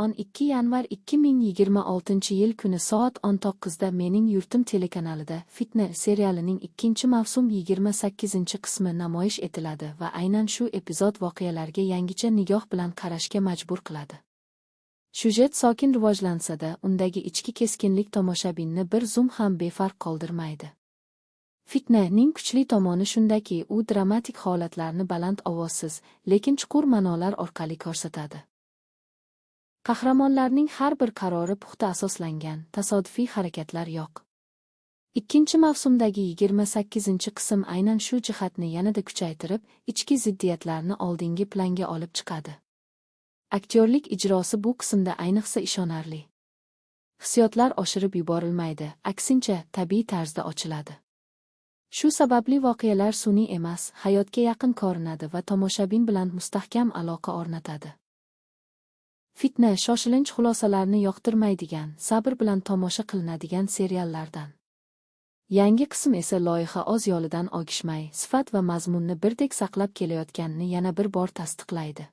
12 yanvar 2026 yil kuni soat 19:00 da Mening yurtim telekanalida Fitna serialining ikkinchi mavsum 28 qismi namoyish etiladi va aynan shu epizod voqealarga yangicha nigoh bilan qarashga majbur qiladi. Syujet sokin rivojlansa-da, undagi ichki keskinlik tomoshabinni bir zum ham befarq qoldirmaydi. Fitnaning kuchli tomoni shundaki, u dramatik holatlarni baland ovozsiz, lekin chuqur ma'nolar orqali ko'rsatadi. Qahramonlarning har bir qarori puxta asoslangan, tasodifiy harakatlar yo'q. Ikkinchi mavsumdagi 28-qism aynan shu jihatni yanada kuchaytirib, ichki ziddiyatlarni oldingi planga olib chiqadi. Aktyorlik ijrosi bu qismda ayniqsa ishonarli. Hissiyotlar oshirib yuborilmaydi, aksincha, tabiiy tarzda ochiladi. Shu sababli voqealar sun'iy emas, hayotga yaqin ko'rinadi va tomoshabin bilan mustahkam aloqa o'rnatadi. Fitna shoshilinch xulosalarni yoqtirmaydigan, sabr bilan tomosha qilinadigan seriallardan. Yangi qism esa loyiha o'z yo'lidan og'ishmay, sifat va mazmunni birdek saqlab kelayotganini yana bir bor tasdiqlaydi.